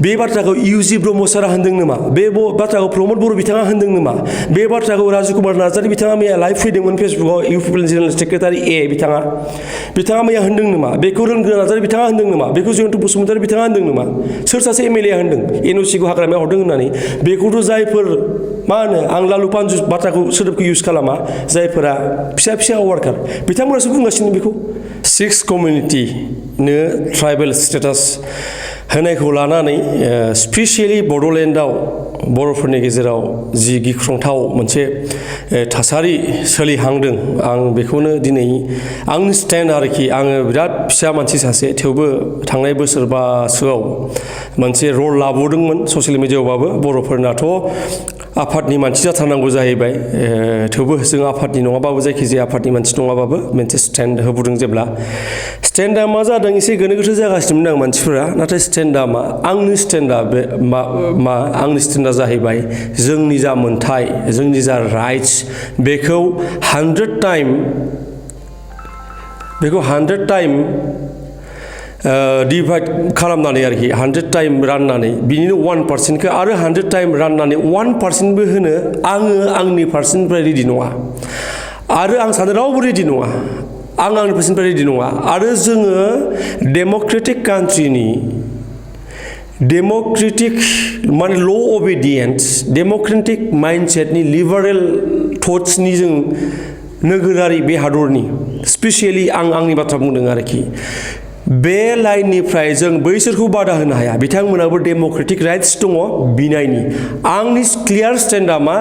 बे बाथ्राखौ इउजि ब्रह्म सारा होनदों नामा बे बाथ्राखौ प्रमद बर' बिथाङा होनदों नामा बे बाथ्राखौ राजु कुमार नार्जारी बिथाङा मैया लाइभ फैदोंमोन फेसबुकआव इउपिपिएल जेनेरेल सेक्रेटारि बिथाङा मैया होनदों नामा बेखौ रोनगोरा नार्जारी बिथाङा होनदों नामा बेखौ जयन्त बसुमतारी बिथाङा होनदों नामा सोर सासे एमएलए होनदों एनअसिखौ हाग्रामायाव हरदों होननानै बेखौथ' जायफोर मा होनो आं लालु पानजु बाथ्राखौ सोदोबखौ इउज खालामा जायफोरा फिसा फिसा वार्कार बिथांमोनासो बुंगासिनो बेखौ 6 कमिउनिटिनो ट्राइबेल स्टेटास होनायखौ लानानै स्पेसियेलि बड'लेण्डआव बर'फोरनि गेजेराव जि गिख्रंथाव मोनसे थासारि सोलिहांदों आं बेखौनो दिनै आंनि स्टेन्ड आरोखि आङो बिराद फिसा मानसि सासे थेवबो थांनाय बोसोरबासोआव मोनसे रल लाबोदोंमोन ससियेल मिडियायावबाबो बर'फोरनाथ' आफादनि मानसि जाथारनांगौ जाहैबाय थेवबो जों आफादनि नङाबाबो जायखिजाया आफादनि मानसि नङाबाबो मोनसे स्टेन्ड होबोदों जेब्ला स्टेन्डआ मा जादों एसे गोनो गोथो जागासिनोमोन आं मानसिफोरा नाथाय स्टेन्डआ मा आंनि स्टेन्डआ बे मा आंनि स्टेन्डआ जाहैबाय जोंनि जा मोन्थाय जोंनि जा राइट्स बेखौ 100 टाइम डिभाइड खालामनानै आरोखि 100 टाइम राननानै बिनिनो 1%खौ आरो 100 टाइम राननानै 1%बो होनो आङो आंनि पार्सेन्टनिफ्राय रेडि नङा आरो आं सानो रावबो रेडि नङा आं आंनि पार्सेन्टनिफ्राय रेडि नङा आरो जोङो डेम'क्रेटिक कान्ट्रिनि डेम'क्रेटिक माने ल' अबिडियेन्स डेम'क्रेटिक माइन्डसेटनि लिबारेल थट्सनि जों नोगोरारि बे हादरनि स्पेसियेलि आं आंनि बाथ्रा बुंदों आरोखि बे लाइननिफ्राय जों बैसोरखौ बादा होनो हाया बिथांमोनाबो डेम'क्रेटिक राइट्स दङ बिनायनि आंनि क्लियार स्टेन्डआ मा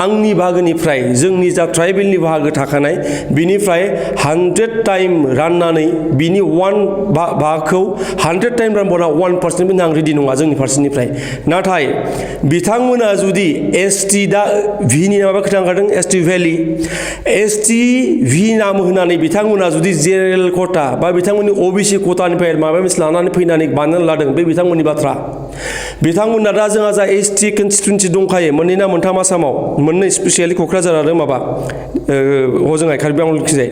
आंनि बाहागोनिफ्राय जोंनि जा ट्राइबेलनि बाहागो थाखानाय बिनिफ्राय 100 टाइम राननानै बिनि 1 बाहागोखौ 100 टाइम रानबावना 1% आं रेडि नङा जोंनि फारसेनिफ्राय नाथाय बिथांमोना जुदि एसटि दा भिनि माबा खोथा ओंखारदों एसटि भेलि एसटि भि नाम होनानै बिथांमोना जुदि जेनेरेल खथा बा बिथांमोननि ओबिसि खथानिफ्राय माबा मोनसे लानानै फैनानै बानायनानै लादों बे बिथांमोननि बाथ्रा बिथांमोना दा जोंहा जा एसटि कनस्टिटुवेन्सि दंखायो मोननै ना मोनथाम आसामाव मोननै स्पेसियेलि क'क्राझार आरो माबा हजोंहाय कार्बि आंलंथिंजाय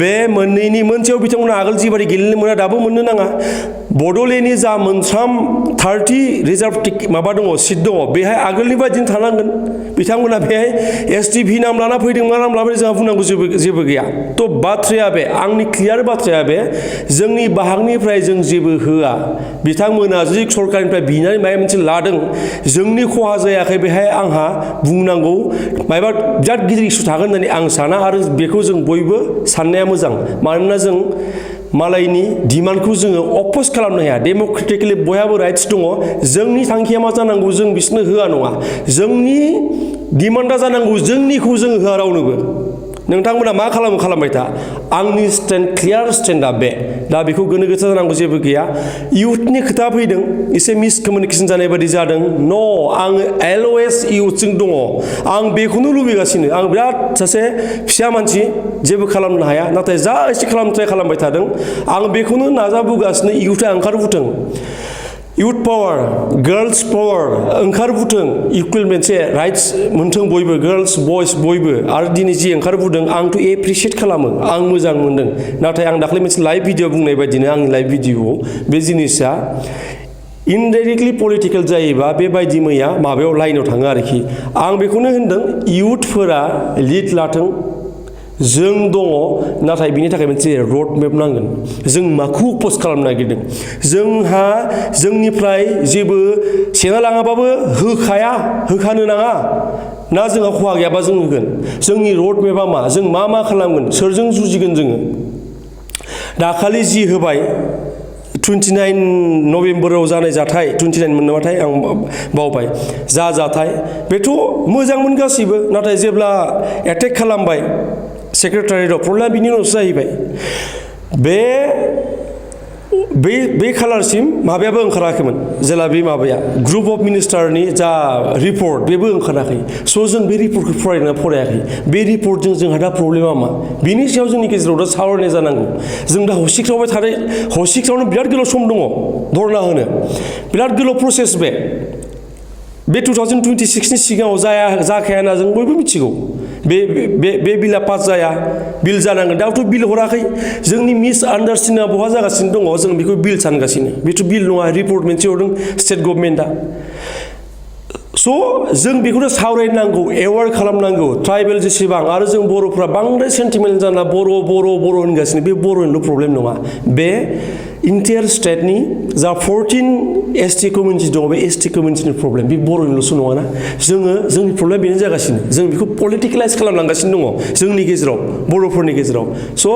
बे मोननैनि मोनसेयाव बिथांमोना आगोल जिबायदि गेलेनो मोना दाबो मोननो नाङा बड'लेण्डनि जा मोनथाम 30 रिजार्भ माबा दङ सिट दङ बेहाय आगोलनि बायदिनो थानांगोन बिथांमोना बेहाय एसटि भि नाम लाना फैदों मा नाम लाना फैदों जोंहा बुंनांगौ जेबो गैया थ' बाथ्राया बे आंनि क्लियार बाथ्राया बे जोंनि बाहागनिफ्राय जों जेबो होआ बिथांमोना जुदि सरकारनिफ्राय बिनानै माबा मोनसे लादों जोंनि खहा जायाखै बेहाय आंहा बुंनांगौ माबा बिराद गिदिर इसु थागोन होननानै आं साना आरो बेखौ जों बयबो साननाया मोजां मानोना जों मालायनि डिमान्डखौ जोङो अपोज खालामनो हाया डेम'क्रेटिकलि बयहाबो राइट्स दङ जोंनि थांखिया मा जानांगौ जों बिसोरनो होआ नङा जोंनि डिमान्डा जानांगौ जोंनिखौ जोङो होआ रावनोबो नोंथांमोना मा खालामबाय था आंनि स्टेन्ड क्लियार स्टेन्डआ बे दा बेखौ गोनो गोथो जानांगौ जेबो गैया इउथनि खोथा फैदों एसे मिसकमिउनिकेसन जानाय बायदि जादों न' आङो एलअएस इउथजों दङ आं बेखौनो लुबैगासिनो आं बिराद सासे फिसा मानसि जेबो खालामनो हाया नाथाय जा एसे खालामनो ट्राइ खालामबाय थादों आं बेखौनो नाजाबोगासिनो इउथआ ओंखारबोथों इउथ पावार गार्लस पावार ओंखारबोथों इकुवेल मोनसे राइट्स मोनथों बयबो गार्लस बयस बयबो आरो दिनै जि ओंखारबोदों आंथ' एप्रिसियेट खालामो आं मोजां मोनदों नाथाय आं दाख्लै मोनसे लाइभ भिडिअ बुंनाय बायदिनो आंनि लाइभ भिडिअआव बे जिनिसा इनडाइरेक्टलि पलिटिकेल जायोबा बेबायदि मैया माबायाव लाइनाव थाङो आरोखि आं बेखौनो होनदों इउथफोरा लिड लाथों जों दङ नाथाय बिनि थाखाय मोनसे रड मेप नांगोन जों माखौ पस्ट खालामनो नागिरदों जोंहा जोंनिफ्राय जेबो सेना लाङाबाबो होखानो नाङा ना जोंहा खहा गैयाबा जों होगोन जोंनि रड मेपआ मा जों मा खालामगोन सोरजों जुजिगोन जोङो दाखालि जि होबाय 29 नभेम्बराव जानाय जाथाय 29 मोननोबाथाय आं बावबाय जाथाय बेथ' मोजांमोन गासैबो नाथाय जेब्ला एटेक खालामबाय सेक्रेटारियेटआव प्रब्लेमा बिनि उनावसो जाहैबाय बे खालारसिम माबायाबो ओंखाराखैमोन जेला बे माबाया ग्रुप अफ मिनिस्टारनि जा रिपर्ट बेबो ओंखाराखै स' जों बे रिपर्टखौ फरायदोंना फरायाखै बे रिपर्टजों जोंहा दा प्रब्लेमा मा बिनि सायाव जोंनि गेजेराव दा सावरायनाय जानांगौ जों दा हसिख्रावनो बिराद गोलाव सम दङ धरना होनो बिराद गोलाव प्रसेस बे बे 2026 नि सिगाङाव जाखाया होनना जों बयबो मिथिगौ बे बिला पास जाया बिल जानांगोन दाथ' बिल हराखै जोंनि मिसआन्डारस्टेन्डिंआ बहा जागासिनो दङ जों बेखौ बिल सानगासिनो बेथ' बिल नङा रिपर्ट मोनसे हरदों स्टेट गभर्नमेन्टआ स' जों बेखौनो सावरायनांगौ एवार खालामनांगौ ट्राइबेल जेसेबां आरो जों बर'फ्रा बांद्राय सेन्टिमेन्ट जाना बर' होनगासिनो बे बर'निल' प्रब्लेम नङा बे इन्टायर स्टेटनि जा 14 एसटि कमिउनिटि दङ बे एसटि कमिउनिटिनि प्रब्लेम बे बर'निल'सो नङाना जोंनि प्रब्लेम बेनो जागासिनो जों बेखौ पलिटिकेलाइज खालामलांगासिनो दङ जोंनि गेजेराव बर'फोरनि गेजेराव स'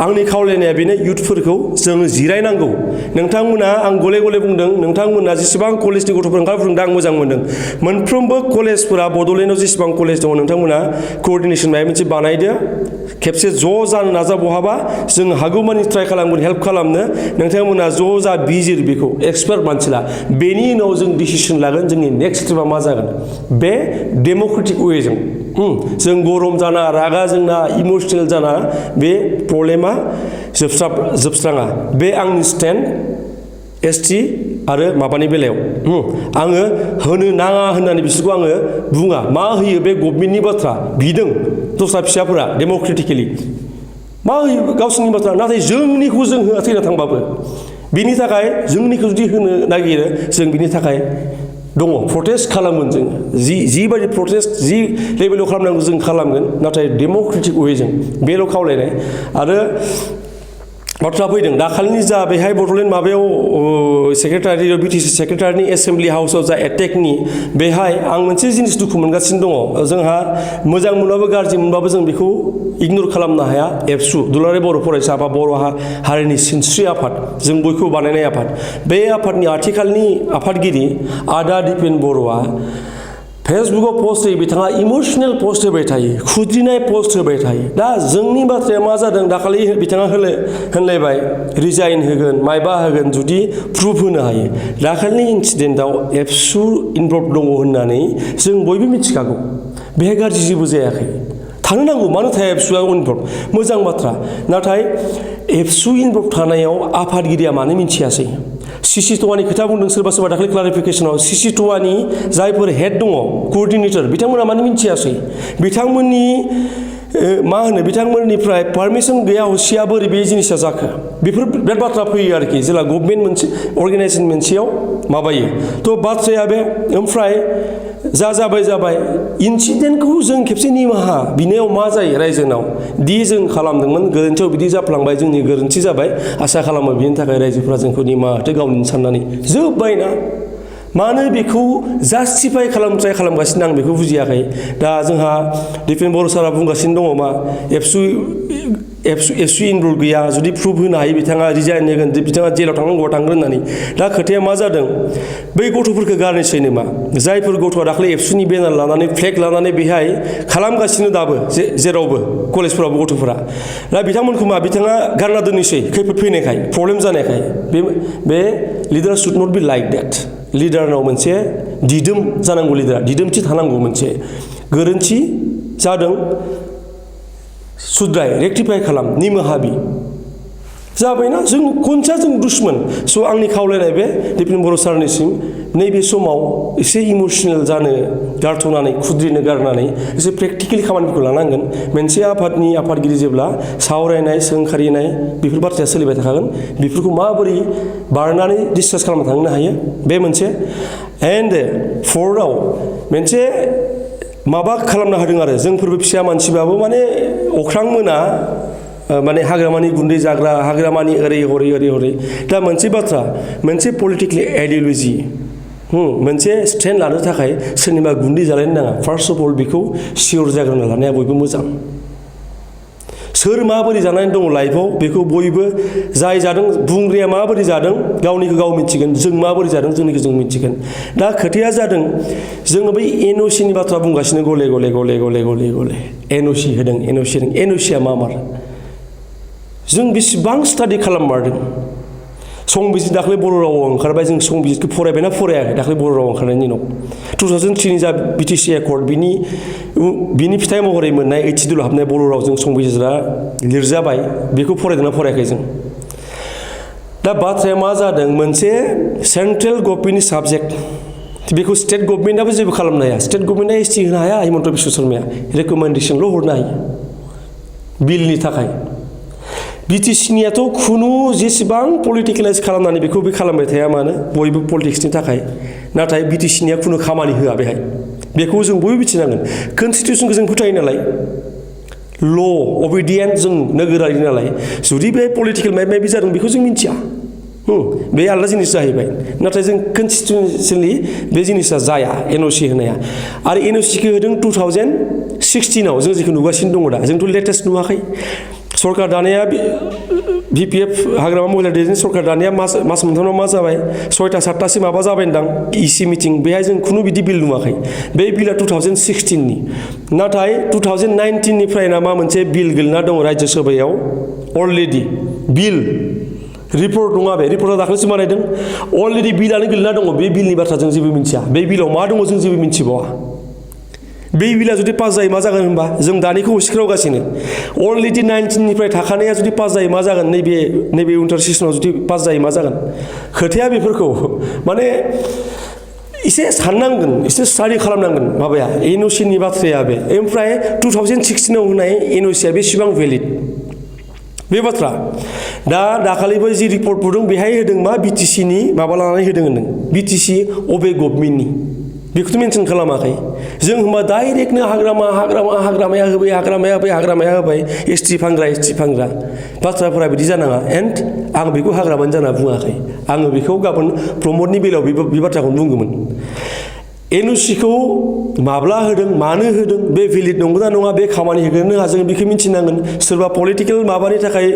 आंनि खावलायनाया बेनो इयुथफोरखौ जों जिरायनांगौ नोंथांमोना आं गले गले बुंदों नोंथांमोना जेसेबां कलेजनि गथ'फोर ओंखारफुंदों आं मोजां मोनदों मोनफ्रोमबो कलेजफोरा बड'लेण्डआव जेसेबां कलेज दङ नोंथांमोना कअर्डिनेसन माबा मोनसे बानायदो खेबसे ज' जानो नाजा बहाबा जों हागौमानि ट्राइ खालामगोन हेल्प खालामनो नोंथांमोना ज' जा बिजिर बेखौ एक्सपार्ट मानसिला बेनि उनाव जों डिसिसन लागोन जोंनि नेक्स्ट स्टेपआ मा जागोन बे डेम'क्रेटिक वेजों जों गरम जाना रागा जोंना इमसनेल जाना बे प्रब्लेमा जोबस्राङा बे आंनि स्टेन्ड एसटि आरो माबानि बेलायाव आङो होनो नाङा होननानै बिसोरखौ आङो बुङा मा होयो बे गभर्नमेन्टनि बाथ्रा बिदों दस्रा फिसाफोरा डेम'क्रेटिकेलि मा होयो गावसोरनि बाथ्रा नाथाय जोंनिखौ जों होआ थैना थांबाबो बिनि थाखाय जोंनिखौ जुदि होनो नागिरो जों बिनि थाखाय दङ प्रटेस्ट खालामगोन जों जिबायदि प्रटेस्ट जि लेभेलाव खालामनांगौ जों खालामगोन नाथाय डेम'क्रेटिक वेजों बेल' खावलायनाय आरो बाथ्रा फैदों दाखालिनि जा बेहाय बड'लेण्ड माबायाव सेक्रेटारि बिटिसि सेक्रेटारिनि एसेम्बलि हाउसआव जा एटेकनि बेहाय आं मोनसे जिनिस दुखु मोनगासिनो दङ जोंहा मोजां मोनबाबो गाज्रि मोनबाबो जों बेखौ इगनर खालामनो हाया एबसु दुलाराय बर' फरायसा आफाद बर' हारिनि सिनस्रि आफाद जों बयखौबो बानायनाय आफाद बे आफादनि आथिखालनि आफादगिरि आदा दिपेन बर'आ फेसबुकाव पस्ट होयो बिथाङा इमसनेल पस्ट होबाय थायो खुद्रिनाय पस्ट होबाय थायो दा जोंनि बाथ्राया मा जादों दाखालि बिथाङा होनलायबाय रिजाइन होगोन मायबा होगोन जुदि प्रुफ होनो हायो दाखालिनि इन्सिडेन्टआव एबसु इनभल्भ दङ होननानै जों बयबो मिथिखागौ बेहाय गाज्रि जेबो जायाखै थानो नांगौ मानो थाया एबसुआ इनभल्भ मोजां बाथ्रा नाथाय एबसु इनभल्भ थानायाव आफादगिरिया मानो मिथियासै सिसि ट'वानि खोथा बुंदों सोरबा दाखालि क्लारिफिकेसनाव सिसि ट'वानि जायफोर हेड दङ कअर्डिनेटर बिथांमोना मानो मिथियासै बिथांमोननि मा होनो बिथांमोननिफ्राय पारमिसन गैया हसिया बोरै बे जिनिसा जाखो बेफोर बिराद बाथ्रा फैयो आरोखि जेला गभर्नमेन्ट मोनसे अर्गेनाइजेसन मोनसेयाव माबायो थ' बाथ्राया बे ओमफ्राय जाबाय इन्सिडेन्टखौ जों खेबसे निमाहा बिनायाव मा जायो रायजोनाव दि जों खालामदोंमोन गोरोन्थियाव बिदि जाफ्लांबाय जोंनि गोरोन्थि जाबाय आसा खालामो बिनि थाखाय रायजोफ्रा जोंखौ निमाहा होथो गावनि साननानै जोब्बायना मानो बेखौ जास्टिफाइ ट्राइ खालामगासिनो आं बेखौ बुजियाखै दा जोंहा दिपेन बर' सारा बुंगासिनो दङ मा एबसु इनभल्भ गैया जुदि प्रुफ होनो हायो बिथाङा रिजाइन होगोन बिथाङा जेलाव थांनांगौआ थांगोन होननानै दा खोथाया मा जादों बै गथ'फोरखौ गारनोसै नामा जायफोर गथ'आ दाखालि एबसुनि बेनार लानानै फ्लेग लानानै बेहाय खालामगासिनो दाबो जेरावबो कलेजफोरावबो गथ'फोरा दा बिथांमोनखौ बिथाङा गारना दोननोसै खैफोद फैनायखाय प्रब्लेम जानायखाय बे leader should not be like that लिडारनाव मोनसे दिदोम जानांगौ लिडारा दिदोमथि थानांगौ मोनसे गोरोन्थि जादों सुद्राय रेक्टिफाइ खालाम निमाहा बि जाबायना जों खनसा जों दुश्मन स' आंनि खावलायनाय बे दिपेन बर' सारनिसिम नैबे समाव एसे इमसनेल जानो गारथ'नानै खुद्रिनो गारनानै एसे प्रेक्टिकेलि खामानिफोरखौ लानांगोन मोनसे आफादनि आफादगिरि जेब्ला सावरायनाय सोंखारिनाय बेफोर बाथ्राया सोलिबाय थाखागोन बेफोरखौ माबोरै बारनानै डिसकास खालामना थांनो हायो बे मोनसे एन्ड फर्थआव मोनसे माबा खालामना होदों आरो जोंफोरबो फिसा मानसिबाबो माने अख्रां मोना माने हाग्रामानि गुन्दै जाग्रा हाग्रामानि ओरै हरै दा मोनसे बाथ्रा मोनसे पलिटिकेल आइडिय'लजि मोनसे स्टेन्ड लानो थाखाय सोरनिबा गुन्दै जालायनो नाङा फार्स्ट अफ अल बेखौ सियर जाग्रोना लानाया बयबो मोजां सोर माबोरै जानानै दङ लाइफआव बेखौ बयबो जाय जादों बुंग्राया माबोरै जादों गावनिखौ गाव मिथिगोन जों माबोरै जादों जोंनिखौ जों मिथिगोन दा खोथाया जादों जोङो बै एनअसिनि बाथ्रा बुंगासिनो गले एनअसि होदों एनअसिया मा मार जों बेसेबां स्टाडि खालाममारदों संबिजित दाखालि बर' रावाव ओंखारबाय जों संबिजितखौ फरायबायना फरायाखै दाखालि बर' रावाव ओंखारनायनि उनाव 2003नि जा बिटिसि एकर्ड बिनि फिथाइ महरै मोननाय ओइथ सिडुल हाबनाय बर' रावजों संबिजितआ लिरजाबाय बेखौ फरायदोंना फरायाखै जों दा बाथ्राया मा जादों मोनसे सेन्ट्रेल गभर्नमेन्टनि साबजेक्ट बेखौ स्टेट गभर्नमेन्टआबो जेबो खालामनो हाया स्टेट गभर्नमेन्टआ एसटि होनो हाया हिमन्त बिश्व शर्माया रेकमेन्डेसनल' हरनो हायो बिलनि थाखाय बिटिसिनियाथ' खुनु जेसेबां पलिटिकेलाइज खालामनानै बेखौ बे खालामबाय थाया मानो बयबो पलिटिक्सनि थाखाय नाथाय बिटिसिनिया खुनु खामानि होआ बेहाय बेखौ जों बयबो मिथिनांगोन कनस्टिटिउसनखौ जों फोथायो नालाय ल' अबिडियेन्ट जों नोगोरारि नालाय जुदि बे पलिटिकेल माबा माबि जादों बेखौ जों मिथिया बे आलादा जिनिस जाहैबाय नाथाय जों कनस्टिटिउसनलि बे जिनिसा जाया एनअसि होनाया आरो एनअसिखौ होदों 2016आव जों जेखौ नुगासिनो दङ दा जोंथ' लेटेस्ट नुवाखै सरकार दानाया बिपिएफ हाग्रामा महिला दैदेनगिरि सरकार दानाया मास मोनथामाव मा जाबाय 6टा 7टासो माबा जाबायदां इसि मिटिं बेहाय जों खुनु बिदि बिल नुवाखै बे बिला 2016नि नाथाय 2019निफ्रायना मा मोनसे बिल गोलैना दङ राज्यो सभायाव अलरेडि बिल रिपर्ट नङा बे रिपर्टआ दाखालिसो बानायदों अलरेडि बिलानो गोलैना दङ बे बिलनि बाथ्रा जों जेबो मिथिया बे बिलाव मा दङ जों जेबो मिथिबावा बे बिला जुदि पास जायो मा जागोन होनबा जों दानिखौ होसिख्रावगासिनो अलरेडि 19निफ्राय थाखानाया जुदि पास जायो मा जागोन नैबे उइन्टार सेसनाव जुदि पास जायो मा जागोन खोथाया बेफोरखौ माने एसे साननांगोन एसे स्टाडि खालामनांगोन माबाया एनअसिनि बाथ्राया बे ओमफ्राय 2016आव होनाय एनअसिया बेसेबां भेलिड बे बाथ्रा दाखालिबो जि रिपर्ट बुदों बेहाय होदों मा बिटिसिनि माबा लानानै होदों होनदों बिटिसि अबे गभर्नमेन्टनि बेखौथ' मेनसन खालामाखै जों होमबा डाइरेक्टनो हाग्रामाया होबाय एसटि फानग्रा बाथ्राफोरा बिदि जानाङा एन्ड आं बेखौ हाग्रामानि जाना बुङाखै आङो बेखौ गाबोन प्रमदनि बेलायाव बे बाथ्राखौनो बुंगौमोन एनअसिखौ माब्ला होदों मानो होदों बे भेलिड नंगौना नङा बे खामानि होगोन ना जों बेखौ मिथिनांगोन सोरबा पलिटिकेल माबानि थाखाय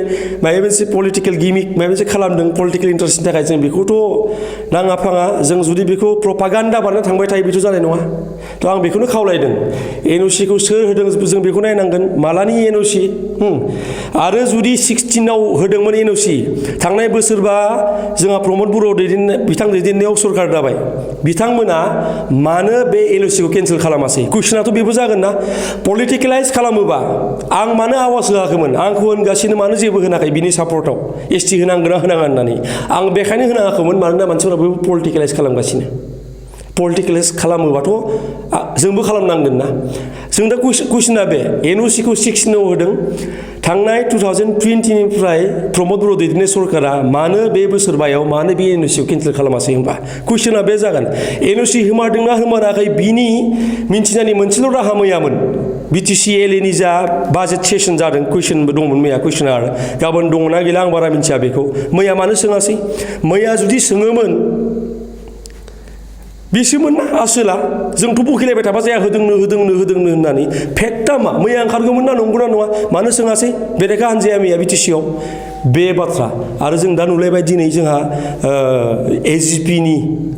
माबा मोनसे पलिटिकेल गिमिक माबा मोनसे खालामदों पलिटिकेल इन्टारेस्टनि थाखाय जों बेखौथ' नाङा फाङा जों जुदि बेखौ प्रपागान्डा बानायना थांबाय थायो बेथ' जानाय नङा थ' आं बेखौनो खावलायदों एनअसिखौ सोर होदों जों बेखौ नायनांगोन मालानि एनअसि आरो जुदि 16आव होदोंमोन एनअसि थांनाय बोसोरबा जोंहा प्रमद बर' बिथां दैदेननायाव सरकार दाबाय बिथांमोना मानो बे एनअसिखौ केन्सेल खालामासै कुइसनाथ' बेबो जागोन ना पलिटिकेलाइज खालामोबा आं मानो आवाज होआखैमोन आंखौ होनगासिनो मानो जेबो होनाखै बिनि सापर्टआव एसटि होनांगोन ना होनाङा होननानै आं बेखायनो होनाङाखैमोन मानोना मानसिफोरा बयबो पलिटिकेलाइज खालामगासिनो पलिटिकेलाइज खालामोबाथ' जोंबो खालामनांगोन ना जों दा कुइसना बे एनअसिखौ 16आव होदों थांनाय 2020निफ्राय प्रमद बर' दैदेननाय सरकारा मानो बे बोसोरबायाव मानो बे एनअसिखौ केन्सेल खालामासै होनबा कुइसना बे जागोन एनअसि होमारदोंना होमाराखै बिनि मिन्थिनायनि मोनसेल' राहा मैयामोन बिटिसि एलएनि जा बाजेट सेसन जादों कुइसनबो दंमोन मैया कुइसना गाबोन दङना गैला आं बारा मिथिया बेखौ मैया मानो सोङासै मैया जुदि सोङोमोन बेसोमोन ना आसोला जोंथ' बखिलायबाय थाबा जाया होदोंनो होननानै फेक्टआ मा मैया ओंखारगौमोन ना नंगौना नङा मानो सोङासै बेरेखा हान्जाया मैया बिटिसिआव बे बाथ्रा आरो जों दा नुलायबाय दिनै जोंहा एजिपिनि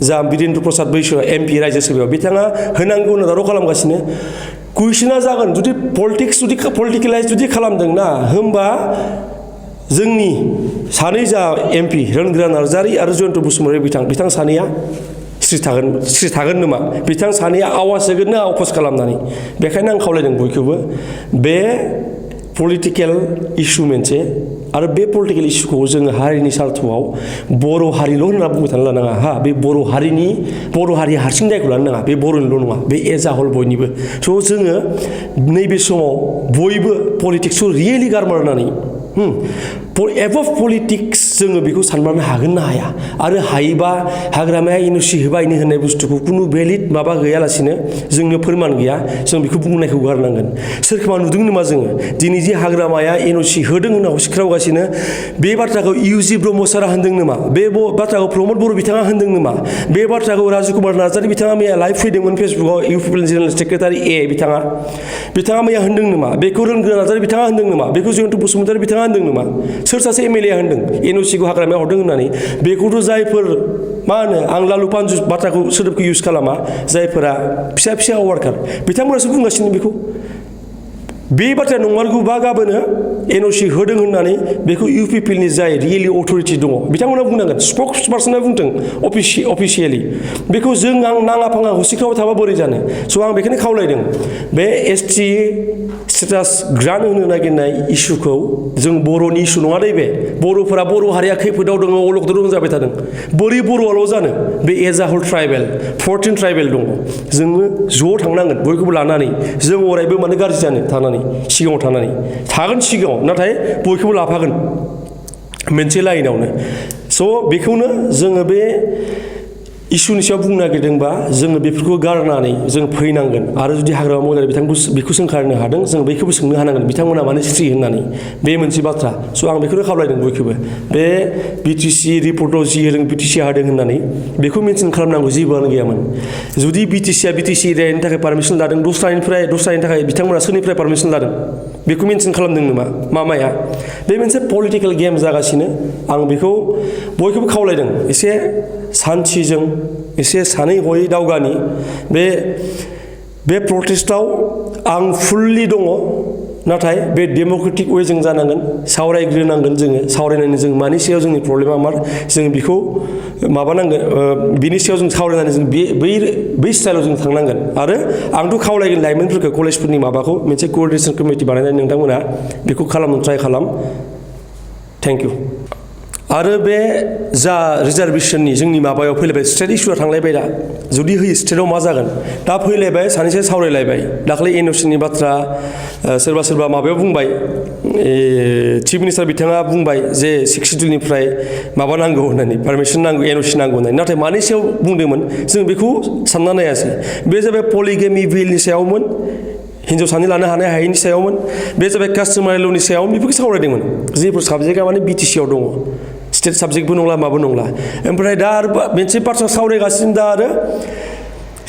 जा बिरेन्द्र प्रसाद बैसो एमपि राज्यो सभायाव बिथाङा होनांगौ होनना दावराव खालामगासिनो कुइसना जागोन जुदि पलिटिकेलाइज जुदि खालामदोंना होमबा जोंनि सानै जा एमपि रोनग्रा नार्जारि आरो जयन्त बसुमतारी बिथां सानैया स्रि थागोन नामा बिथां सानैया आवाज होगोन ना अपस खालामनानै बेखायनो आं खावलायदों बयखौबो बे पलिटिकेल इसु मोनसे आरो बे पलिटिकेल इसुखौ जोङो हारिनि सार्थआव बर' हारिल' होनना बुंबाय थानो लानाङा बे बर' हारि हारसिं दायखौ लानो नाङा बे बर'निल' नङा बे एज आ हल बयनिबो स' जोङो नैबे समाव बयबो पलिटिक्सखौ रियेलि गारमारनानै एबभ पलिटिक्स जोङो बेखौ सानबानो हागोन ना हाया आरो हायोबा हाग्रामाया एनअसि होबायनो होननाय बुस्थुखौ खुनु भेलिड माबा गैयालासिनो जोंनो फोरमान गैया जों बेखौ बुंनायखौ गारनांगोन सोरखौबा नुदों नामा जोङो दिनै जे हाग्रामाया एनअसि होदों होनना हसिख्रावगासिनो बे बाथ्राखौ इउजि ब्रह्म सारा होनदों नामा बे बाथ्राखौ प्रमद बर' बिथाङा होनदों नामा बे बाथ्राखौ राजिब कुमार नार्जारि बिथाङा मैया लाइभ फैदोंमोन फेसबुकआव इउपिपिएल जेनेरेल सेक्रेटारि बिथाङा मैया होनदों नामा बेखौ रोनग्रा नार्जारि बिथाङा होनदों नामा बेखौ जयन्त बसुमतारी बिथाङा होनदों नामा सोर सासे एमएलए होनदों एनअसिखौ हाग्रामायाव हरदों होननानै बेखौथ' जायफोर मा होनो आं लालु पान्जु बाथ्राखौ सोदोबखौ इउज खालामा जायफोरा फिसा वार्कार बिथांमोनासो बुंगासिनो बेखौ बे बाथ्राया नंमारगौबा गाबोनो एनअसि होदों होननानै बेखौ इउपिपिएलनि जाय रियेलि अथरिटि दङ बिथांमोना बुंनांगोन स्पक्स पार्सना बुंदों अफिसियेलि बेखौ जों आं नाङा फाङा हसिख्राव थाबा बोरै जानो स' आं बेखौनो खावलायदों बे एसटि स्टेटास ग्रान्ट होनो नागिरनाय इस्युखौ जों बर'नि इस्यु नङा दे बे बर'फोरा बर' हारिया खैफोदाव दङ अलखदाव जाबाय थादों बोरै बर'आल' जानो बे एज आ होल ट्राइबेल 14 ट्राइबेल दङ जोङो ज' थांनांगोन बयखौबो लानानै जों अरायबो मानो गाज्रि जानो थानानै सिगाङाव थानानै थागोन सिगाङाव नाथाय बयखौबो लाफागोन मोनसे लाइनावनो स' बेखौनो जोङो बे इसुनि सायाव बुंनो नागिरदोंबा जोङो बेफोरखौ गारनानै जों फैनांगोन आरो जुदि हाग्रामा महिलारि बिथांखौ बेखौ सोंखारनो हादों जों बेखौबो सोंनो हानांगोन बिथांमोना मानो स्ट्रि होननानै बे मोनसे बाथ्रा स' आं बेखौनो खावलायदों बयखौबो बे बिटिसि रिपर्टआव जि होदों बिटिसि हादों होननानै बेखौ मेनसन खालामनांगौ जेबोआनो गैयामोन जुदि बिटिसिआ बिटिसि एरियानि थाखाय पारमिसन लादों दस्रानि थाखाय बिथांमोना सोरनिफ्राय पारमिसन लादों बेखौ मेनसन खालामदों नामा माया बे मोनसे पलिटिकेल गेम जागासिनो आं बेखौ बयखौबो खावलायदों एसे सान्थिजों एसे सानै हयै दावगानि बे प्रटेस्टआव आं फुल्लि दङ नाथाय बे डेम'क्रेटिक वेजों जानांगोन सावरायग्रोनांगोन जोङो सावरायनानै जों मानि सायाव जोंनि प्रब्लेमा मा जों बेखौ माबानांगोन बिनि सायाव जों सावरायनानै जों बै स्टाइलाव जों थांनांगोन आरो आंथ' खावलायगोन लाइमोनफोरखौ कलेजफोरनि माबाखौ मोनसे क'अर्डिनेसन कमिटि बानायनानै नोंथांमोना बेखौ खालामनो ट्राइ खालाम थेंक इउ आरो बे जा रिजार्भेशननि जोंनि माबायाव फैलायबाय स्टेट इस्युआ थांलायबाय दा जुदि होयो स्टेटआव मा जागोन दा फैलायबाय सानैसो सावरायलायबाय दाख्लै एनअसिनि बाथ्रा सोरबा माबायाव बुंबाय चिफ मिनिस्टार बिथाङा बुंबाय जे 6 सिड्युलनिफ्राय माबा नांगौ होननानै पारमिसन नांगौ एनअसि नांगौ होननानै नाथाय मानि सायाव बुंदोंमोन जों बेखौ सानना नायासै बे जाबाय पलिगेमि बिलनि सायावमोन हिन्जाव सानै लानो हानाय हायैनि सायावमोन बे जाबाय कास्टमारि ल'नि सायाव बेफोरखौ सावरायदोंमोन जेफोर साबजेक्टआ माने बिटिसिआव दङ स्टेट साबजेक्टबो नंला माबो नंला ओमफ्राय दा आरो मोनसे बाथ्रा सावरायगासिनो दा आरो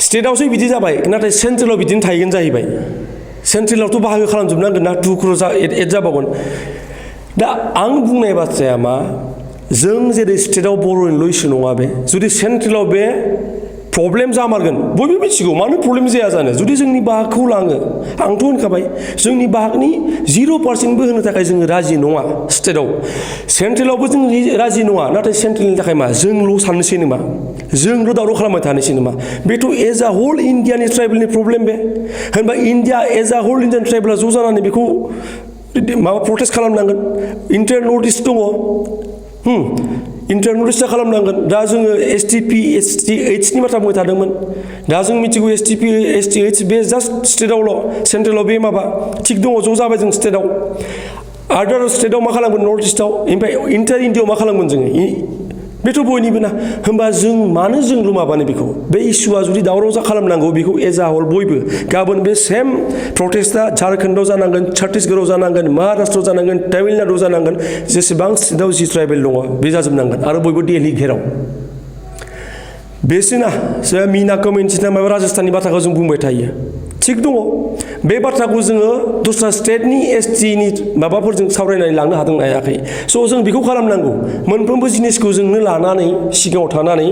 स्टेटआवसो बिदि जाबाय नाथाय सेन्ट्रेलाव बिदिनो थाहैगोन जाहैबाय सेन्ट्रेलावथ' बाहागो खालामजोबनांगोन ना 2 क्र'र एड जाबावगोन दा आं बुंनाय बाथ्राया मा जों जेरै स्टेटआव बर'निल' इस्यु नङा बे जुदि सेन्ट्रेलाव बे प्रब्लेम जामारगोन बयबो मिथिगौ मानो प्रब्लेम जाया जानो जुदि जोंनि बाहागखौ लाङो आंथ' होनखाबाय जोंनि बाहागनि 0%बो होनो थाखाय जोङो राजि नङा स्टेटआव सेन्ट्रेलावबो जों राजि नङा नाथाय सेन्ट्रेलनि थाखाय मा जोंल' साननोसै नामा जोंल' दावराव खालामबाय थानोसै नामा बेथ' एज आ होल इण्डियानि ट्राइबेलनि प्रब्लेम बे होनबा इण्डिया एज आ होल इण्डियान ट्राइबेला ज' जानानै बेखौ माबा प्रटेस्ट खालामनांगोन इन्टार नर्थ इस्ट दङ इन्टार नर्थ इस्टआ खालामनांगोन दा जोङो एसटिपि एसटिएइचनि बाथ्रा बुंबाय थादोंमोन दा जों मिथिगौ एसटिपि एसटिएइच बे जास्ट स्टेटआवल' सेन्ट्रेलाव बे माबा थिग दङ ज' जाबाय जों स्टेटआव आदार स्टेटआव मा खालामगोन नर्थ इस्टआव ओमफ्राय इन्टार इण्डियाआव मा खालामगोन जोङो बेथ' बयनिबो ना होमबा जों मानो जोंल' माबानो बेखौ बे इस्युआ जुदि दावराव खालामनांगौ बेखौ एज आ हल बयबो गाबोन बे सेम प्रटेस्टआ झारखन्डआव जानांगोन छत्तीसगढ़आव जानांगोन महाराष्ट्रआव जानांगोन तामिलनाडुआव जानांगोन जेसेबां स्टेटआव जि ट्राइबेल दङ बे जाजोबनांगोन आरो बयबो दिल्ली घेराव बेसोना जोंहा मिना कमिउनिटिना माबा राजस्थाननि बाथ्राखौ जों बुंबाय थायो थिग दङ बे बाथ्राखौ जोङो दस्रा स्टेटनि एसटिनि माबाफोरजों सावरायनानै लांनो हादों ना हायाखै स' जों बेखौ खालामनांगौ मोनफ्रोमबो जिनिसखौ जोंनो लानानै सिगाङाव थानानै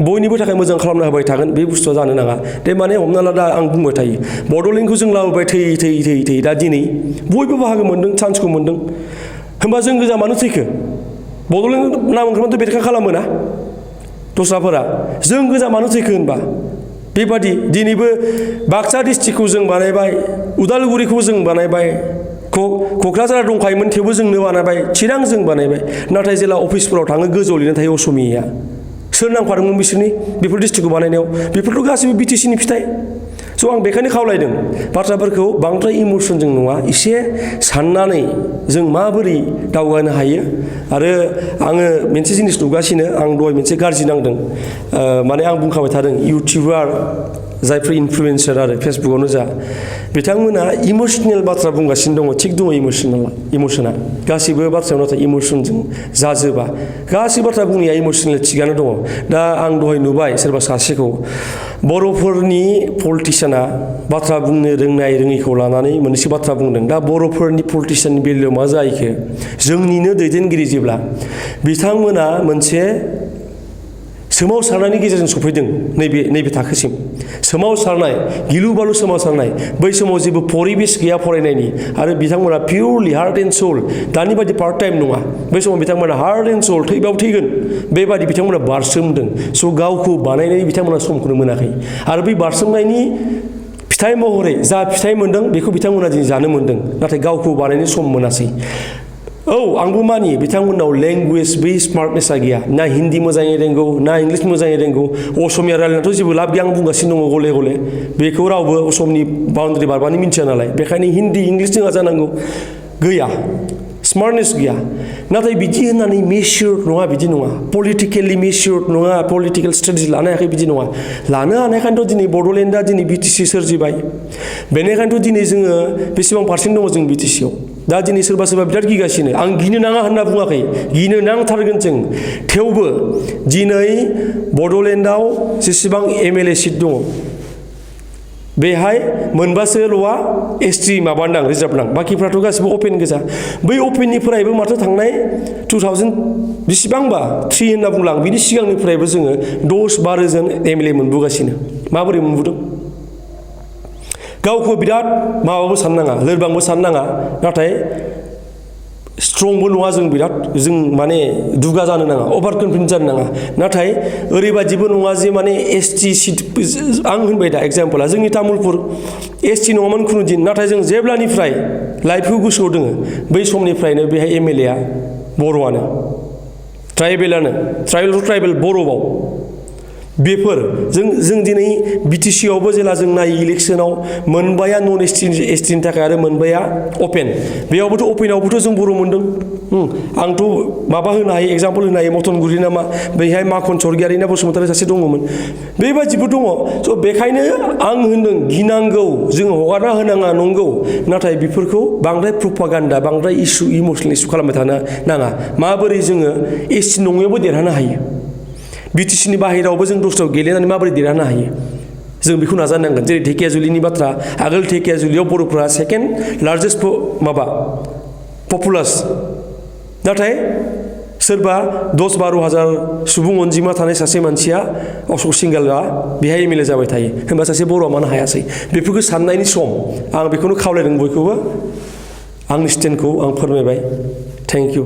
बयनिबो थाखाय मोजां खालामना होबाय थागोन बे बुस्थुआ जानो नाङा दे माने हमना ला दा आं बुंबाय थायो बड'लेण्डखौ जों लाबोबाय थैयै दा दिनै बयबो बाहागो मोन्दों चान्सखौ मोन्दों होमबा जों गोजा मानो थैखो बड'लेण्ड नाम ओंखारबाथ' बेरेखा खालामो ना दस्राफोरा जों गोजा मानो थैखो होनबा बेबादि दिनैबो बाक्सा डिस्ट्रिक्टखौ जों बानायबाय उदालगुरिखौ जों बानायबाय क'क्राझार दंखायोमोन थेवबो जोंनो बानायबाय चिरां जों बानायबाय नाथाय जेला अफिसफोराव थाङो गोजौआव लिरनाय थायो असमिया सोर नांफादोंमोन बिसोरनि बेफोर डिस्ट्रिक्टखौ बानायनायाव बेफोरथ' गासैबो बिटिसिनि फिथाइ स' आं बेखायनो खावलायदों बाथ्राफोरखौ बांद्राय इमसनजों नङा एसे साननानै जों माबोरै दावगानो हायो आरो आङो मोनसे जिनिस नुगासिनो आं दहाय मोनसे गाज्रि नांदों माने आं बुंखाबाय थादों इउटिउबार जायफोर इनफ्लुयेन्सार आरो फेसबुकआवनो जा बिथांमोना इमोसनेल बाथ्रा बुंगासिनो दङ थिग दङ इमोसना गासैबो बाथ्रायाव नाथाय इमोसनजों जाजोबा गासै बाथ्रा बुंनाया इमोसनेल थिगानो दङ दा आं दहाय नुबाय सोरबा सासेखौ बर'फोरनि पलिटिसियाना बाथ्रा बुंनो रोंनाय रोङैखौ लानानै मोनसे बाथ्रा बुंदों दा बर'फोरनि पलिटिसियाननि बेलायाव मा जाहैखो जोंनिनो दैदेनगिरि जेब्ला बिथांमोना मोनसे सोमावसारनायनि गेजेरजों सफैदों नैबे थाखोसिम सोमावसारनाय गिलु बालु सोमावसारनाय बै समाव जेबो परिबेस गैया फरायनायनि आरो बिथांमोना पिउरलि हार्ट एन्ड सोल दानि बायदि पार्ट टाइम नङा बै समाव बिथांमोना हार्ट एन्ड सोल थैबाबो थैगोन बेबायदि बिथांमोना बारसोमदों स' गावखौ बानायनायनि बिथांमोना समखौनो मोनाखै आरो बै बारसोमनायनि फिथाइ महरै जा फिथाइ मोन्दों बेखौ बिथांमोना दिनै जानो मोन्दों नाथाय गावखौ बानायनो सम मोनासै औ आंबो मानियो बिथांमोननाव लेंगुवेज बै स्मार्टनेसा गैया ना हिन्दी मोजाङै रोंगौ ना इंलिस मोजाङै रोंगौ असमिया रायलायनायाथ' जेबो लाब गैया आं बुंगासिनो दङ गले गले बेखौ रावबो असमनि बाउन्डारि बारबानो मिन्थिया नालाय बेखायनो हिन्दी इंलिस जोंहा जानांगौ गैया स्मार्टनेस गैया नाथाय बिदि होननानै मेच्युर्ड नङा बिदि नङा पलिटिकेलि मेच्युर्ड नङा पलिटिकेल स्ट्रेटेजि लानो हायाखै बिदि नङा लानो हानायखायनोथ' दिनै बड'लेण्डआ दिनै बिटिसि सोरजिबाय बेनिखायनोथ' दिनै जोङो बेसेबां पार्सेन्ट दङ जों बिटिसियाव दा दिनै सोरबा बिराद गिगासिनो आं गिनो नाङा होनना बुङाखै गिनो नांथारगोन जों थेवबो दिनै बड'लेण्डआव जेसेबां एमएलए सिट दङ बेहाय मोनबासोल'आ एसटि माबानां रिजार्भ नां बाखिफ्राथ' गासिबो अपेन गोजा बै अपेननिफ्रायबो माथो थांनाय 2000 बेसिबांबा 3 होनना बुंलां बिनि सिगांनिफ्रायबो जोङो 10-12 जन एमएलए मोनबोगासिनो माबोरै मोनबोदों गावखौ बिराद माबाबो साननाङा लोरबांबो साननाङा नाथाय स्ट्रंबो नङा जों बिराद जों माने दुगा जानो नाङा अभार कनफिडेन्ट जानो नाङा नाथाय ओरैबादिबो नङा जे माने एसटि सिट आं होनबाय दा एग्जाम्पला जोंनि तामुलपुर एसटि नङामोन खुनु दिन नाथाय जों जेब्लानिफ्राय लाइफखौ गोसोआव दोङो बै समनिफ्रायनो बेहाय एमएलएआ बर'आनो ट्राइबेल बर'आव बेफोर जों दिनै बिटिसियावबो जेला जों नायो इलेक्सनाव मोनबाया नन एसटिनि थाखाय आरो मोनबाया अपेन बेयावबोथ' अपेनावबोथ' जों बर' मोनदों आंथ' माबा होनो हायो एग्जाम्पल होनो हायो मटनगुरि नामा बैहाय माखन सरगियारि ना बसुमतारी सासे दङमोन बेबायदिबो दङ स' बेखायनो आं होनदों गिनांगौ जों हगारना होनाङा नंगौ नाथाय बेफोरखौ बांद्राय प्रपागान्डा बांद्राय इमसनेल इस्यु खालामबाय थानो नाङा माबोरै जोङो एसटि नङैयावबो देरहानो हायो बिटिसिनि बाहेरावबो जों दस्रायाव गेलेनानै माबोरै देरहानो हायो जों बेखौ नाजानांगोन जेरै ढेकियाजुलिनि बाथ्रा आगोल ढेकियाजुलियाव बर'फोरा सेकेन्ड लार्जेस्ट पपुलास नाथाय सोरबा 10-12 हाजार सुबुं अनजिमा थानाय सासे मानसिया अशक सिंगालआ बेहाय एमएलए जाबाय थायो होनबा सासे बर'आ मानो हायासै बेफोरखौ साननायनि सम आं बेखौनो खावलायदों बयखौबो आंनि स्टेन्डखौ आं फोरमायबाय थेंक इउ